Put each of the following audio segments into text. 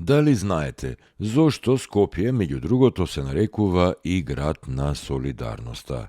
Da li znajete, zašto Skopje, među другото, се нарекува и град на солидарноста?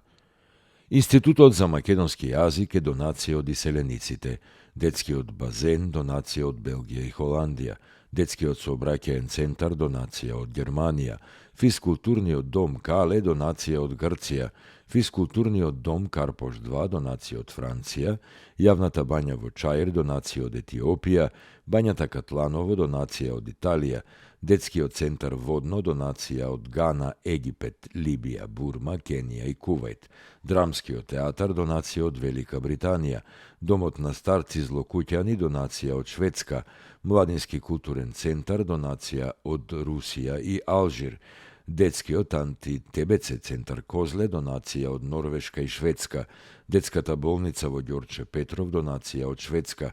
Институтот за македонски јазик е донација од иселениците, детскиот базен донација од Белгија и Холандија, детскиот сообраќаен центар донација од Германија, физкултурниот дом Кале донација од Грција, физкултурниот дом Карпош 2 донација од Франција, јавната бања во Чаир донација од Етиопија, бањата Катланово донација од Италија, детскиот центар Водно донација од Гана, Египет, Либија, Бурма, Кенија и Кувајт, драмскиот театар донација од Велика Британија, домот на старци злокуќани донација од Шведска, младински културен центар донација од Русија и Алжир, детскиот анти-ТБЦ центар Козле донација од Норвешка и Шведска, детската болница во Ѓорче Петров донација од Шведска,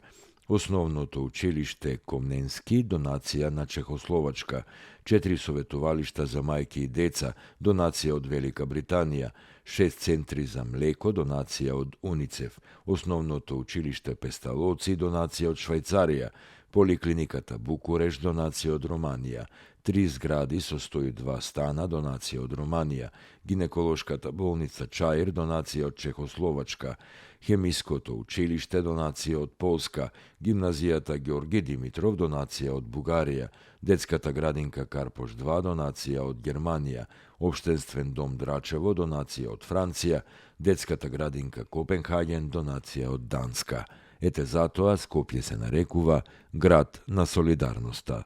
основното училиште Комненски донација на Чехословачка, 4 советувалишта за мајки и деца донација од Велика Британија, 6 центри за млеко донација од УНИЦЕФ, основното училиште Песталоци донација од Швајцарија, поликлиниката Букуреш донација од Романија, 3 згради со 102 стана донација од Романија, гинеколошката болница Чаир донација од Чехословачка, хемиското училиште донација од Полска, гимназијата Ѓорги Димитров донација од Бугарија, детската градинка Карпош 2 донација од Германија, општинствен дом Драчево донација од Франција, детската градинка Копенхаген донација од Данска. Ете затоа Скопје се нарекува град на солидарноста.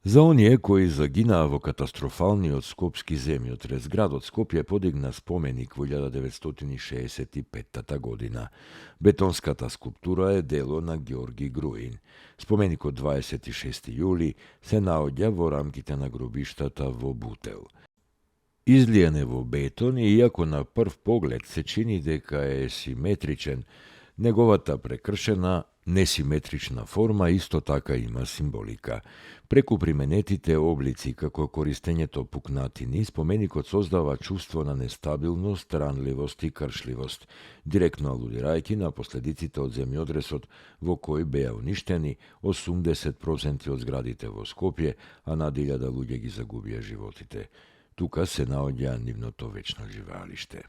За оние кои загинаа во катастрофалниот скопски земјотрес, градот Скопје подигна споменик во 1965 година. Бетонската скулптура е дело на Ѓорги Груин. Споменикот 26 јули се наоѓа во рамките на гробиштата во Бутел. Излијан е во бетон и иако на прв поглед се чини дека е симетричен, неговата прекршена несиметрична форма исто така има символика. Преку применетите облици како користењето пукнатини, споменикот создава чувство на нестабилност, ранливост и кршливост, директно алудирајќи на последиците од земјотресот во кој беа уништени 80% од зградите во Скопје, а над 1000 луѓе ги загубија животите. Тука се наоѓа нивното вечно живеалиште.